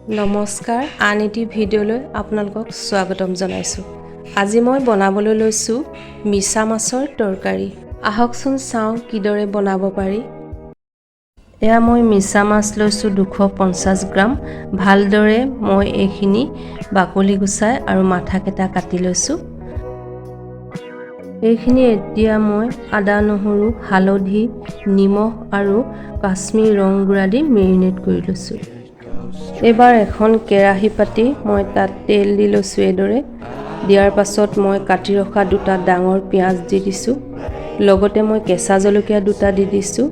নমস্কাৰ, আন এটি ভিডিঅ'লৈ আপোনালোকক স্বাগতম জনাইছোঁ। আজি মই বনাবলৈ লৈছোঁ মিছা মাছৰ তৰকাৰী। আহকচোন চাওঁ কিদৰে বনাব পাৰি। এয়া মই মিছা মাছ লৈছোঁ 250 গ্ৰাম। ভালদৰে মই এইখিনি বাকলি গুচাই আৰু মাথাকেইটা কাটি লৈছোঁ। এইখিনি এতিয়া মই আদা, নহৰু, হালধি, নিমখ আৰু কাশ্মীৰ ৰং গুড়া দি মেৰিনেট কৰি লৈছোঁ। এইবাৰ এখন কেৰাহী পাতি মই তাত তেল দি লৈছোঁ। এইদৰে দিয়াৰ পাছত মই কাটি ৰখা দুটা ডাঙৰ পিঁয়াজ দি দিছোঁ, লগতে মই কেঁচা জলকীয়া দুটা দি দিছোঁ।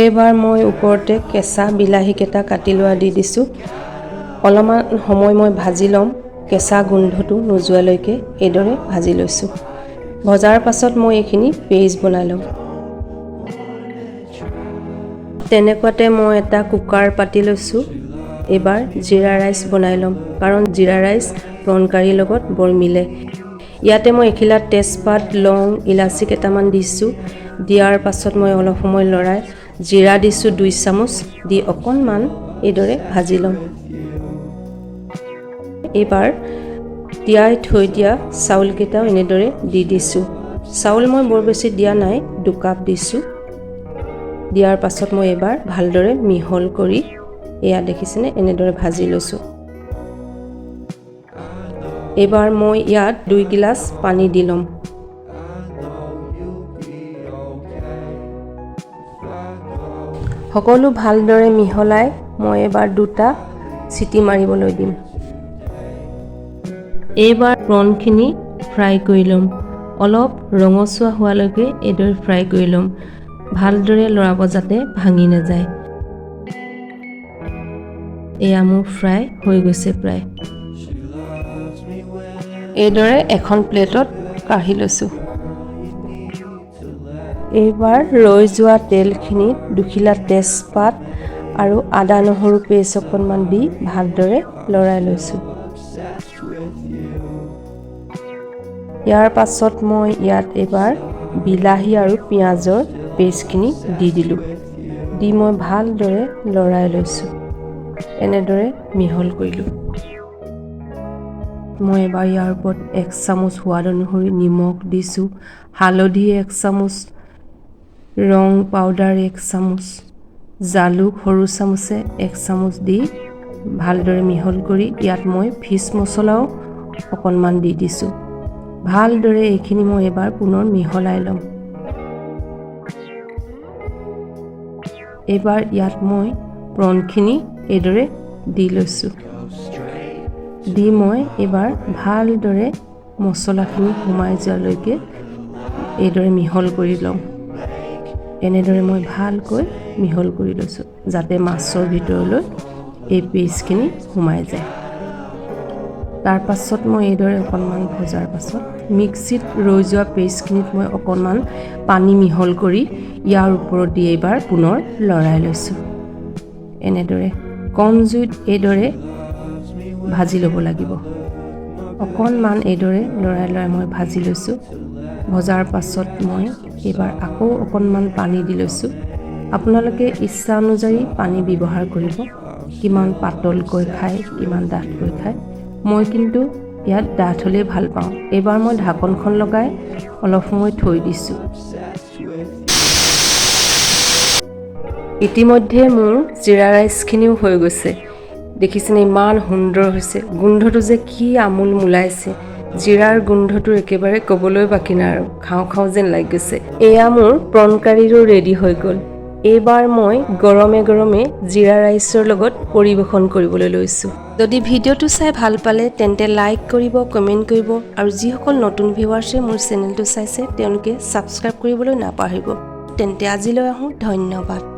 এইবাৰ মই ওপৰতে কেঁচা বিলাহীকেইটা কাটি লোৱা দি দিছোঁ। অলপমান সময় মই ভাজি ল'ম, কেঁচা গোন্ধটো নোযোৱালৈকে এইদৰে ভাজি লৈছোঁ। ভজাৰ পাছত মই এইখিনি পেষ্ট বনাই ল'ম। তেনেকুৱাতে মই এটা কুকাৰ পাতি লৈছোঁ। এইবাৰ জিৰা ৰাইচ বনাই ল'ম, কাৰণ জিৰা ৰাইচ প্ৰন কাৰীৰ লগত বৰ মিলে। ইয়াতে মই এখিলা তেজপাত, লং, ইলাচি কেইটামান দিছোঁ। দিয়াৰ পাছত মই অলপ সময় লৰাই জিৰা দিছোঁ 2 চামুচ দি অকণমান এইদৰে ভাজি ল'ম। এইবাৰ তিয়াই থৈ দিয়া চাউলকেইটাও এনেদৰে দি দিছোঁ। চাউল মই বৰ বেছি দিয়া নাই, 2 কাপ দিছোঁ। দিয়াৰ পাছত মই এইবাৰ ভালদৰে মিহল কৰি এয়া দেখিছেনে এনেদৰে ভাজি লৈছোঁ। এইবাৰ মই ইয়াত 2 গিলাচ পানী দি ল'ম। সকলো ভালদৰে মিহলাই মই এবাৰ 2টা চিটি মাৰিবলৈ দিম। এইবাৰ প্ৰনখিনি ফ্ৰাই কৰি ল'ম। অলপ ৰঙচুৱা হোৱালৈকে এইদৰে ফ্ৰাই কৰি ল'ম। ভালদৰে লৰাব যাতে ভাঙি নাযায়। এয়া মোৰ ফ্ৰাই হৈ গৈছে প্ৰায়। এইদৰে এখন প্লেটত কাঢ়ি লৈছোঁ। এইবাৰ ৰৈ যোৱা তেলখিনিত দুখিলা তেজপাত আৰু আদা নহৰু পেষ্ট অকণমান দি ভালদৰে লৰাই লৈছোঁ। ইয়াৰ পাছত মই ইয়াত এইবাৰ বিলাহী আৰু পিঁয়াজৰ পেষ্টখিনি দি দিলোঁ। দি মই ভালদৰে লৰাই লৈছোঁ। এনেদৰে মিহল কৰিলোঁ। মই এবাৰ ইয়াৰ ওপৰত 1 চামুচ সোৱাদ অনুসৰি নিমখ দিছোঁ, হালধি 1 চামুচ, ৰং পাউডাৰ 1 চামুচ, জালুক সৰু চামুচে 1 চামুচ দি ভালদৰে মিহল কৰি ইয়াত মই ফিছ মছলাও অকণমান দি দিছোঁ। ভালদৰে এইখিনি মই এবাৰ পুনৰ মিহলাই ল'ম। এইবাৰ ইয়াত মই প্ৰনখিনি এইদৰে দি লৈছোঁ। দি মই এইবাৰ ভালদৰে মছলাখিনি সোমাই যোৱালৈকে এইদৰে মিহল কৰি ল'ম। এনেদৰে মই ভালকৈ মিহল কৰি লৈছোঁ যাতে মাছৰ ভিতৰলৈ এই পেষ্টখিনি সোমাই যায়। তাৰ পাছত মই এইদৰে অকণমান ভজাৰ পাছত মিক্সিত ৰৈ যোৱা পেষ্টখিনিত মই অকণমান পানী মিহল কৰি ইয়াৰ ওপৰত দি এইবাৰ পুনৰ লৰাই লৈছোঁ। এনেদৰে কম জুইত এইদৰে ভাজি ল'ব লাগিব। অকণমান এইদৰে লৰাই লৰাই মই ভাজি লৈছোঁ। ভজাৰ পাছত মই এইবাৰ আকৌ অকণমান পানী দি লৈছোঁ। আপোনালোকে ইচ্ছা অনুযায়ী পানী ব্যৱহাৰ কৰিব, কিমান পাতলকৈ খায়, কিমান ডাঠকৈ খায়। মই কিন্তু ইয়াত ডাঠ হ'লেই ভাল পাওঁ। এইবাৰ মই ঢাকনখন লগাই অলপ সময় থৈ দিছোঁ। ইতিমধ্যে মোৰ জিৰা ৰাইচখিনিও হৈ গৈছে। দেখিছেনে ইমান সুন্দৰ হৈছে। গোন্ধটো যে কি আমোল মোলাইছে। জিৰাৰ গোন্ধটো একেবাৰে ক'বলৈ বাকী নাই আৰু খাওঁ খাওঁ যেন লাগি গৈছে। এয়া মোৰ প্ৰন কাৰীৰো ৰেডি হৈ গ'ল। এইবাৰ মই গৰমে গৰমে জিৰা ৰাইচৰ লগত পৰিৱেশন কৰিবলৈ লৈছোঁ। যদি ভিডিঅ'টো চাই ভাল পালে তেন্তে লাইক কৰিব, কমেণ্ট কৰিব আৰু যিসকল নতুন ভিউৱাৰ্ছে মোৰ চেনেলটো চাইছে তেওঁলোকে ছাবস্ক্ৰাইব কৰিবলৈ নাপাহৰিব। তেন্তে আজিলৈ আহোঁ, ধন্যবাদ।